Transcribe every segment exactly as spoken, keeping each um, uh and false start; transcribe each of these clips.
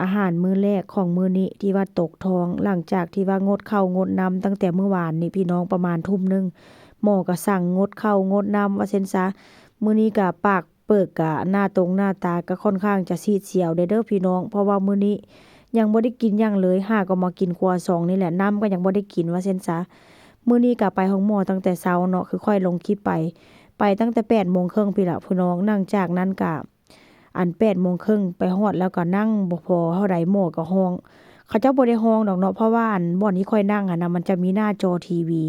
อาหารมื้อแรกของมื้อนี้ที่ว่าตกท้อง หลังจากที่ว่างดข้าวงดน้ำตั้งแต่มื้อวานนี้พี่น้อง ประมาณทุ่มหนึ่ง หมอก็สั่งงดข้าวงดน้ำว่าซั่นซะ มื้อนี้ก็ปากเปิก ก็หน้าตรงหน้าตาก็ค่อนข้างจะซีดเซียวเด้อ เด้อพี่น้อง เพราะว่ามื้อนี้ยังบ่ได้กินหยังเลย หาก็มากินครัวซองนี่แหละ น้ำก็ยังบ่ได้กินว่าซั่นซะ มื้อนี้ก็ไปโฮงหมอตั้งแต่เช้าเนาะ คือข้อยลงคลิปไป ไปตั้งแต่แปดโมงครึ่งพี้ล่ะพี่น้อง หลังจากนั้นก็ อันแปดโมงครึ่งไปฮอดแล้วก็นั่งบ่พอเท่าใด หมอก็ฮ้อง เขาเจ้าบ่ได้ฮ้องดอกเนาะ เพราะว่าอันบ่อนที่ข้อยนั่งหั้นนะ มันจะมีหน้าจอทีวี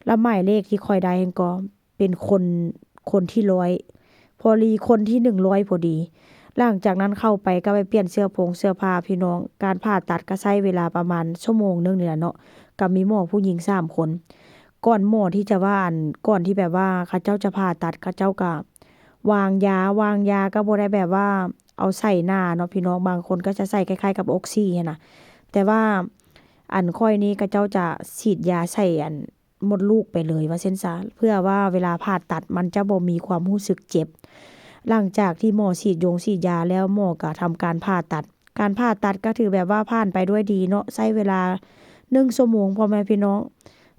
แล้วหมายเลขที่ข้อยได้หั้นก็เป็นคน คนที่ร้อย พอดีคนที่หนึ่งร้อยพอดี หลังจากนั้นเข้าไปก็ไปเปลี่ยนเสื้อผงเสื้อผ้าพี่น้อง การผ่าตัดก็ใช้เวลาประมาณชั่วโมงหนึ่งนี่แหละเนาะ ก็มีหมอผู้หญิงสามคน ก่อนหมอที่จะว่าอัน ก่อนที่แบบว่าเขาเจ้าจะผ่าตัด เขาเจ้าก็วางยา วางยาก็บ่ได้แบบว่าเอาใส่หน้าเนาะพี่น้อง บางคนก็จะใส่คล้ายๆกับออกซิหั้นนะ แต่ว่าอันข้อยนี่เขาเจ้าจะฉีดยาใส่อันมดลูกไปเลยว่าซั่นซะ เพื่อว่าเวลาผ่าตัดมันจะบ่มีความรู้สึกเจ็บ หลังจากที่หมอฉีดยงฉีดยาแล้ว หมอก็ทำการผ่าตัด การผ่าตัดก็ถือแบบว่าผ่านไปด้วยดีเนาะ ใช้เวลาหนึ่งชั่วโมง พ่อแม่พี่น้อง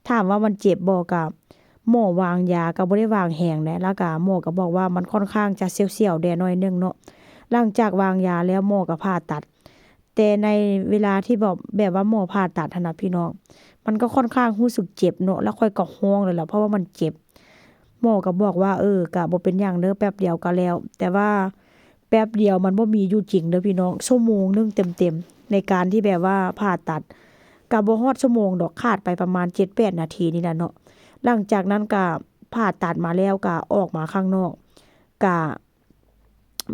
ถามว่ามันเจ็บบ่ ก็หมอวางยาก็บ่ได้วางแฮงนะ แล้วก็หมอก็บอกว่ามันค่อนข้างจะเสียวๆแด่หน่อยหนึ่งเนาะ หลังจากวางยาแล้วหมอก็ผ่าตัด แต่ในเวลาที่แบบ แบบว่าหมอผ่าตัดหั้นนะพี่น้อง มันก็ค่อนข้างรู้สึกเจ็บเนาะ แล้วข้อยก็ฮ้องเลยล่ะ เพราะว่ามันเจ็บ หมอก็บอกว่า เออ ก็บ่เป็นหยังเด้อ แป๊บเดียวก็แล้ว แต่ว่าแป๊บเดียวมันบ่มีอยู่จริงเด้อพี่น้อง ชั่วโมงหนึ่งเต็มๆ ในการที่แบบว่าผ่าตัด ก็บ่ฮอดชั่วโมงดอก ขาดไปประมาณเจ็ดแปดนาทีนี่แหละเนาะ หลังจากนั้นก็ผ่าตัดมาแล้วก็ออกมาข้างนอก ก็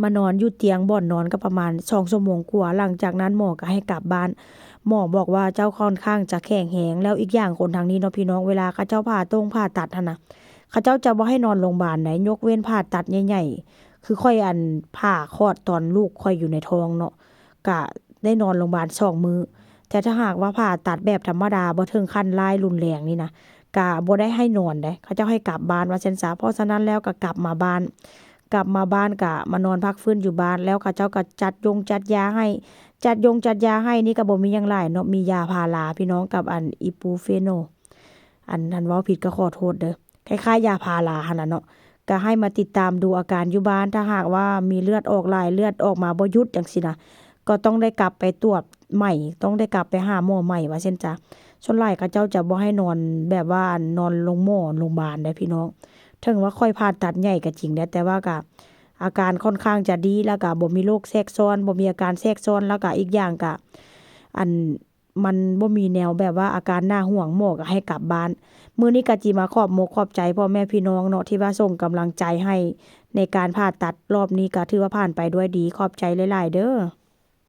มานอนอยู่เตียงบ่อนนอนก็ประมาณสองชั่วโมงกว่า หลังจากนั้นหมอก็ให้กลับบ้าน หมอบอกว่าเจ้าค่อนข้างจะแข็งแฮง แล้วอีกอย่างคนทางนี้เนาะพี่น้อง เวลาเขาเจ้าผ่าตรงผ่าตัดหั้นนะ เขาเจ้าจะบ่ให้นอนโรงบาลใด ยกเว้นผ่าตัดใหญ่ๆ คือข้อยอันผ่าคลอดตอนลูกข้อยอยู่ในท้องเนาะ ก็ได้นอนโรงบาลสองมื้อ แต่ถ้าหากว่าผ่าตัดแบบธรรมดา บ่ถึงขั้นร้ายรุนแรงนี่นะ ก็บ่ได้ให้นอนใด เขาเจ้าให้กลับบ้านว่าซั่นซะ เพราะฉะนั้นแล้วก็กลับมาบ้าน กลับมาบ้านก็มานอนพักฟื้นอยู่บ้าน แล้วเขาเจ้าก็จัดยงจัดยาให้ จัดยงจัดยาให้นี่ก็บ่มีหยังหลายเนาะ มียาพาราพี่น้อง กับอันอิบูเพรฟนอล อัน อันเว้าผิดก็ขอโทษเด้อ คล้ายๆยาพาราหั้นน่ะเนาะ ก็ให้มาติดตามดูอาการอยู่บ้าน ถ้าหากว่ามีเลือดออกหลาย เลือดออกมาบ่หยุดจั่งซี้นะ ก็ต้องได้กลับไปตรวจใหม่ ต้องได้กลับไปหาหมอใหม่ว่าซั่นซะ ส่วนหลายเขาเจ้าจะบ่ให้นอนแบบว่านอนโรงหมอโรงบาลใดพี่น้อง ถึงว่าข้อยผ่าตัดใหญ่ก็จริงแหละ แต่ว่าก็อาการค่อนข้างจะดี แล้วก็บ่มีโรคแทรกซ้อน บ่มีอาการแทรกซ้อน แล้วก็อีกอย่างก็ อัน มันบ่มีแนวแบบว่าอาการน่าห่วง หมอก็ให้กลับบ้าน มื้อนี้ก็จิมาขอบมกขอบใจพ่อแม่พี่น้องเนาะ ที่ว่าส่งกำลังใจให้ในการผ่าตัดรอบนี้ ก็ถือว่าผ่านไปด้วยดี ขอบใจหลายๆเด้อ